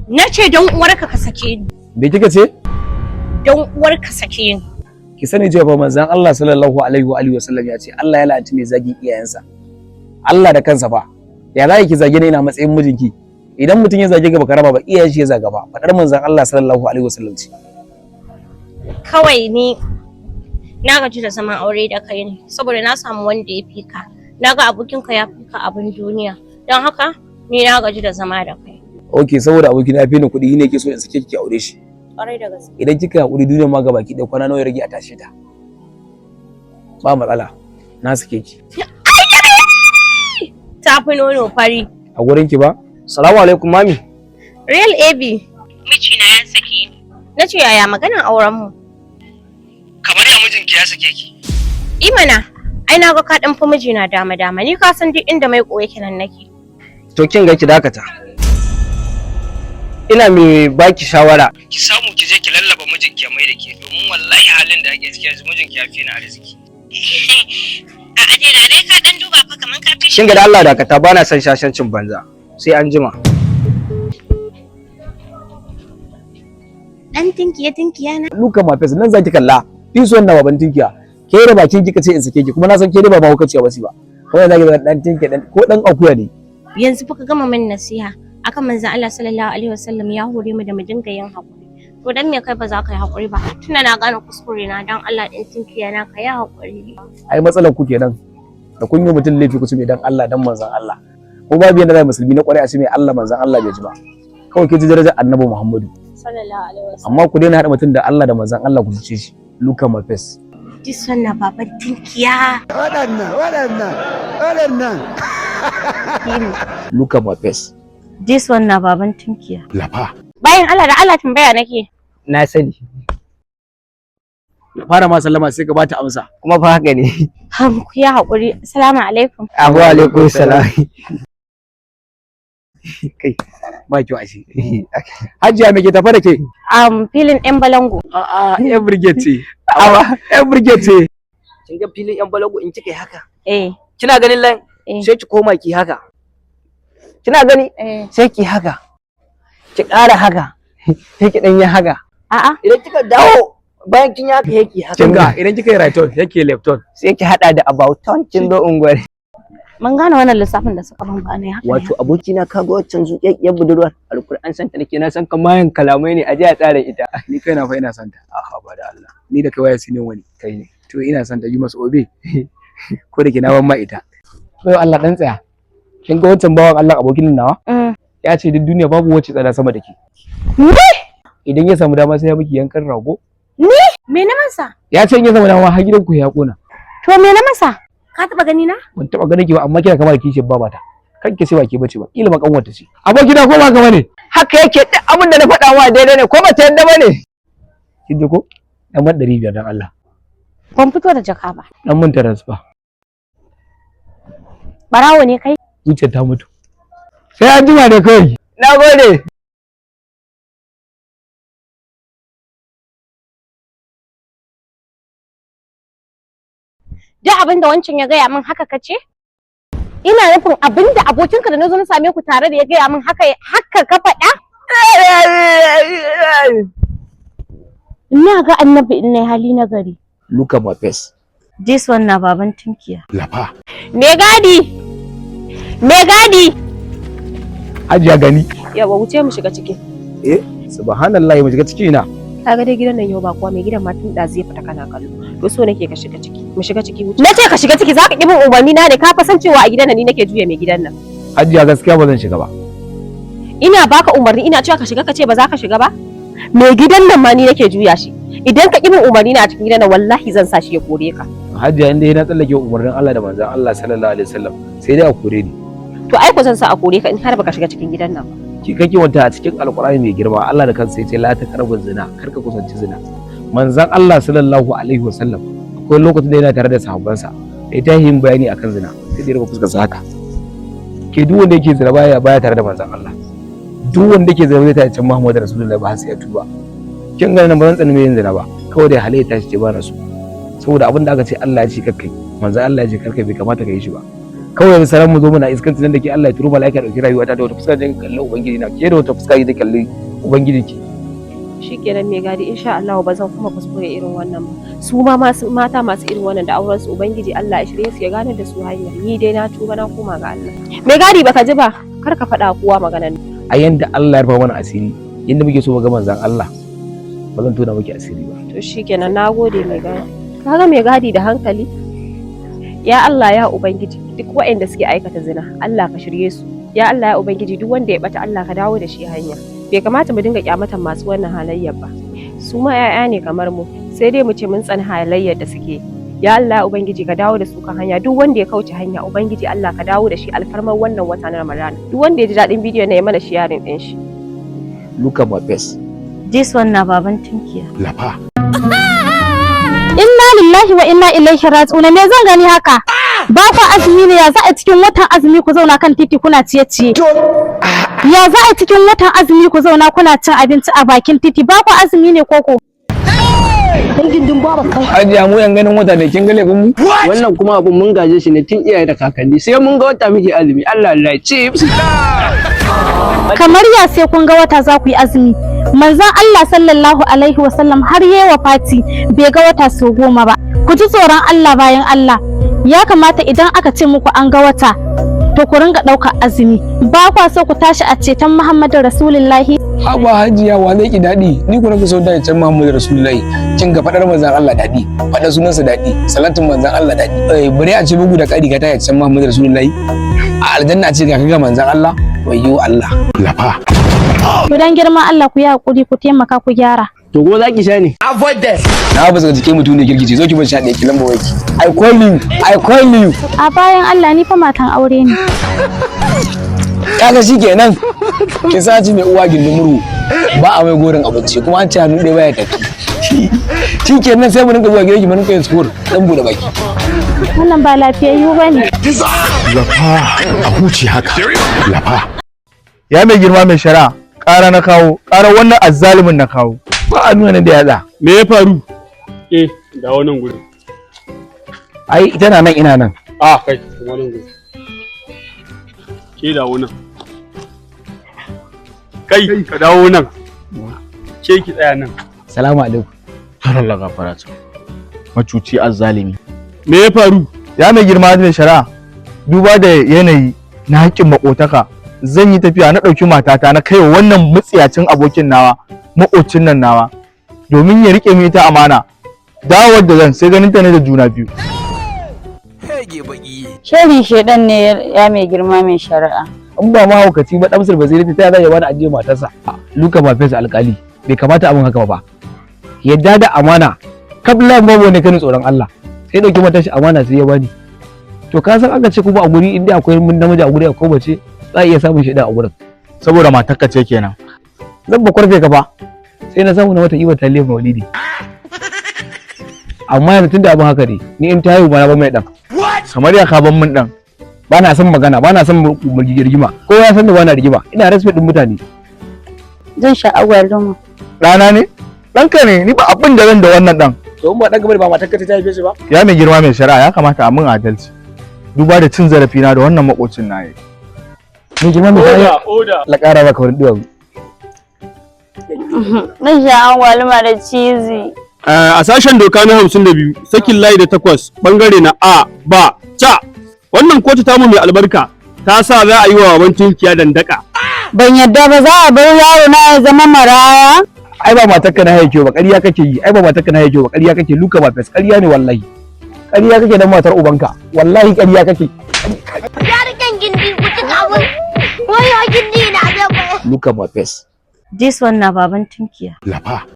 Na ce don uwarka ka sake ni. Me kika ce? Don uwarka sake ni. Ki sani cewa fa manzon Allah sallallahu alaihi wa alihi wasallam ya ce Allah ya la'anci mai zagin iyayensa. Allah da kansa fa. Ya za ki zage ni ina matsayin mijinki? Idan mutum ya zage gaba karaba ba iyayen shi ya zaga ba. Fadar manzon Allah sallallahu alaihi wasallam ce. Kawai ni na gaji da zaman aure da kai ne saboda na samu wanda ya fi ka. Na ga abokinka ya fi ka abin duniya. Don haka ni na gaji da zama da kai. Okay, saboda abokina ya fi ni kuɗi ne yake so in sake ki aure shi. Ƙwarai da gaske. Idan kika hakuri duniyar ma gabaki ɗaya kwana nawa ya rage a tashe ta. Ba matsala. Na sake ki. Ta fi nono fari. A gurin ki ba? Salamu alaikum mami. Real AB. Mijina ya sake ni. Na ce yaya maganan auren mu? Kamar ya mijinki ya sake ki. Imana, ai na ga ka dan fi mijina dama dama. Ni ka san duk inda mai yake nan nake. To kin ga ki dakata. Ina mai baki shawara. Ki samu ki je ki lallaba mijinki ya mai da ke domin wallahi halin da ake ciki yanzu mijinki ya fi ni arziki. A aje da dai ka dan duba fa kaman ka fi Kin ga da Allah dakata bana son shashancin banza. Sai an jima. Dan tinkiya tinkiya na. Luka Mafes nan zaki kalla. Fi son na baban tinkiya. Ke da bakin kika ce in sake ki kuma na san ke da ba mahaukaciya ba ba. Kuma zaki ga dan tinkiya dan ko dan akuya ne. Yanzu fa ka gama min nasiha akan manzon Allah sallallahu alaihi wasallam ya hore mu da mu dinga yin hakuri. To dan me kai ba za ka yi hakuri ba? Tunda na gane kuskure na dan Allah din tinkiya na ka yi hakuri. Ai matsalar ku kenan. Da kun yi mutum laifi ku ce mai dan Allah dan manzon Allah. Ko babu yanda zai musulmi na kwarai a ce mai Allah manzon Allah bai ji ba. Kawai ke ji darajar Annabi Muhammadu. Sallallahu alaihi wasallam. Amma ku daina haɗa mutum da Allah da manzon Allah ku cuce shi. Luka Mafes. This one na baban tinkiya. Waɗannan. Luka Mafes. This one na baban tinkiya. Lafa. Bayan Allah da Allah tambaya nake. Na sani. Fara ma sallama sai ka bata amsa. Kuma fa haka ne. Ham ku ya hakuri. Assalamu alaikum. Abu alaikum salam. Kai ba kyau ashe. Hajiya me ke tafa da ke? Filin ɗan balango. A'a, yan brigade ce. A'a, yan brigade ce. Kin ga filin yan balago in kika yi haka. Eh. Kina ganin lan Eh. sai ki koma ki haka. Kina gani Eh. sai ki haka. Ki ƙara haka. Sai ki ɗan yi haka. A'a. Idan kika dawo bayan kin yi haka sai ki haka. Kin ga idan kika yi right turn yake left turn. Sai ki hada da about turn kin zo unguwar. Ban gane wannan lissafin da suka ban ba ne haka. Wato abokina ka ga waccan zuƙaƙƙiyar budurwar Alkur'an san ta nake na san kamayan kalamai ne a ji a tsara ita. Ni kaina fa ina son ta. A'a ba da Allah. Ni da kai waya sinin wani. Kai ne. To ina son ta yi masu obe. Ko da ke na ban ma ita. Bai Allah dan tsaya. Kin ga wancan bawan Allah abokin nan nawa? Mm. Ya ce duk duniya babu wacce tsada sama da ke. Ni? Idan ya samu dama sai ya miki yankan rago. Ni? Me na masa? Ya ce in ya samu dama har gidan ku ya kona. To me na masa? Ka taba gani na? Ban taba ganin ki ba amma kina kama da kishiyar babata. Kan ki ce ba ke bace ba. Kila ma kanwarta ce. Abokina ko ba ka bane? Haka yake duk abin da na faɗa wa daidai ne ko ba ta yadda ba ne. Kin ji ko? Dan ban 500 dan Allah. Ban fito da jaka ba. Dan mun transfer. Barawo ne kai? Zuciyar ta mutu. Sai an jima da kai. Na gode. Duk abin da wancan ya gaya min haka kace? Ina nufin abin da abokinka da na zo na same ku tare da ya gaya min haka haka ka faɗa? Ina ga annabi in nayi hali na gari. Luka Mafes. This one na baban tinkiya. Lafa. Me gadi? Me gadi? Hajiya gani. Yawa wuce mu shiga ciki. Eh, subhanallahi mu shiga ciki ina. Kaga dai gidan nan yau ba kuwa mai gidan ma tun ɗazu ya fita kana kallo. To so nake ka shiga ciki. Mu shiga ciki wuce. Na ce ka shiga ciki zaka ki bin umarni na ne ka fa san cewa a gidan nan ni nake juya mai gidan nan. Hajiya gaskiya ba zan shiga ba. Ina baka umarni ina cewa ka shiga ka ce ba za ka shiga ba? Mai gidan nan ma ni nake juya shi. Idan ka ki bin umarni na a cikin gidan nan wallahi zan sa shi ya kore ka. Hajiya inda na tsallake umarnin Allah da manzon Allah sallallahu alaihi wasallam sai dai a kore ni. To ai ko zan sa a kore ka in har baka shiga cikin gidan nan ba. Ki kake wanta a cikin Alkur'ani mai girma Allah da kansa yace la taqrabu zina kar ka kusanci zina. Manzon Allah sallallahu alaihi wasallam akwai lokacin da yana tare da sahabbansa ya tashi yin bayani akan zina sai da ya rufe fuskar sa haka. Ke duk wanda yake zina baya tare da manzon Allah. Duk wanda yake zina zai tare da Muhammadu Rasulullahi ba har sai ya tuba. Kin ga nan ba zan tsani mai yin zina ba kawai dai halayya tashi ce ba na so. Saboda abin da aka ce Allah ya ce kakkai manzon Allah ya ce karka bai kamata ka yi shi ba. Kawai yanzu saran mu zo muna iskanci nan da ke, Allah ya turo mala'ika ya dauki rayuwata, da wata fuska ne kalli ubangiji na? Ke da wata fuska ne kalli ubangiji ki? Shikenan mai gadi, insha Allah ba zan kuma kuskure irin wannan ba. Su ma masu mata masu irin wannan da auren su, ubangiji Allah ya shirye su ya gane da su hanya. Ni dai na tuba, na koma ga Allah. Mai gadi, baka ji ba, kar ka faɗa kowa maganan. A yanda Allah ya rufa mana asiri, yanda muke so mu ga manzon Allah, ba zan tona miki asiri ba. To shikenan, nagode mai gadi. Kaga mai gadi da hankali. Ya Allah, ya ubangiji, duk waɗanda suke aikata zina, Allah ka shirye su. Ya Allah, ya ubangiji, duk wanda ya bata, Allah ka dawo da shi hanya. Bai kamata mu dinga kyamatan masu wannan halayyar ba, su ma 'ya'ya ne kamar mu, sai dai mu ce mun tsani halayyar da suke. Ya Allah, ya ubangiji, ka dawo da su kan hanya. Duk wanda ya kauce hanya, ubangiji Allah ka dawo da shi, alfarmar wannan wata na Ramadan. Duk wanda ya ji daɗin bidiyon na, ya mana sharing ɗin shi. Look at my face. This one na baban tunkiya. Lafa. Inna lillahi wa inna ilaihi raji'un. Me zan gani haka? Ba ku azumi ne? Ya za a cikin watan azumi ku zauna kan titi kuna ciye-ciye? Ya za a cikin watan azumi ku zauna kuna cin abinci a bakin titi? Ba ku azumi ne koko? Hajiya, mu yan ganin wata ne, kin ga laifin mu? Wannan kuma abun mun gaje shi ne tun iyaye da kakanni, sai mun ga wata muke azumi. Allah Allah, chips. Kamar ya sai kun ga wata za ku yi azumi? Manzon Allah sallallahu alaihi wasallam har yayi wafati bai ga wata sau 10 ba. Ku ji tsoron Allah, bayan Allah. Ya kamata idan aka ce muku an ga wata, to ku ringa ɗaukar azumi. Ba kwa so ku tashi a ceton Muhammadu Rasulullahi? Haba hajiya, wa zai ki daɗi? Ni ku nake so da can Muhammadu Rasulullahi. Kin ga faɗar manzon Allah daɗi, faɗar sunansa daɗi, salatin manzon Allah daɗi. Eh, bare a ce bugu da ƙari ka ta can Muhammadu Rasulullahi a aljanna, a ce ga kaga manzon Allah, wayyo Allah. Lafa. To dan girman Allah ku yi hakuri, ku taimaka ku gyara. To ko za ki sha ne? Na ba saka jikin mutum ne kirkice, zo ki ban 11 ki lamba waki. I call you, I call you. A bayan Allah, ni fa matan aure ne. Kaga shikenan, kin saci mai uwa gindin murhu ba a mai gorin abinci, kuma an ce hannu ɗaya baya tafi. Shikenan, sai mu rinka zuwa gidanki, mu rinka yin score dan bude baki. Wannan ba lafiyayyu ba ne. Lafa. A huce haka. Lafa. Ya mai girma mai shari'a, ƙara na kawo, ƙara wannan azzalumin na kawo. Ba a nuna nan da yatsa. Me ya faru? Eh, dawo nan gurin. Ai ita na nan, ina nan. A kai, kuma nan gurin. Ke, dawo nan. Kai, ka dawo nan. Ke, ki tsaya nan. Salamu alaikum. Allah gafara ta. Macuci, azzalimi. Me ya faru? Ya mai girma mai shari'a, duba da yanayi na haƙƙin maƙotaka, zan yi tafiya, na ɗauki matata na kaiwa wannan mutsiyacin abokin nawa, maƙocin nan nawa, domin ya riƙe min ita amana. Dawowar da zan sai ganin ta ne da juna biyu. Shari shedan ne, ya mai girma mai shari'a. In ba mahaukaci ba, damsar basiri ta zai bani ajiye matarsa? Luka ba fesa alƙali, bai kamata abin haka ba. Yadda da amana kabla babu ne kan tsoron Allah, sai dauki matar shi amana sai ya bani. To ka san aka ce kuma a guri inda akwai mun namiji, a guri akwai mace, za a iya samun shida a gurin. Saboda matarka ce kenan. Zan ba kwarfe ka fa. Sai na samu na mata iba taliyar maulidi. Amma yanzu tunda abin haka ne, ni in ta haihu ba na ba mai dan. Kamar ya ka ban min dan? Ba na son magana, ba na son rigima. Kowa ya san da ba na rigima, ina respect din mutane. Zan sha agwaluma. Ɗana ne? Ɗanka ne, ni ba abin da zan da wannan ɗan. To in ba dan gaba ba matar ka ta haife shi ba? Ya mai girma mai shari'a, ya kamata a min adalci. Duba da cin zarafi na da wannan maƙocin na yi. Mai girma mai shari'a. Oda, oda. La ƙara maka wani duwawu. Zan sha agwaluma da cheesy. A sashen doka na 52 sakin layi da 8 bangare na A ba ca, wannan kotu tamu mai albarka ta sa za a yi wa baban tunkiya dandaka. Ban yadda ba, za a bar yaro na ya zama maraya. Ai ba matarka na haife ba, ƙarya kake yi. Ai ba matarka na haife ba, ƙarya kake. Luka ba fes, ƙarya ne wallahi, ƙarya kake dan matar ubanka, wallahi ƙarya kake. Yarikan gindi ku cika abin. Wayo, gindi na zai Luka ba fes. This one na baban tunkiya. Lafa.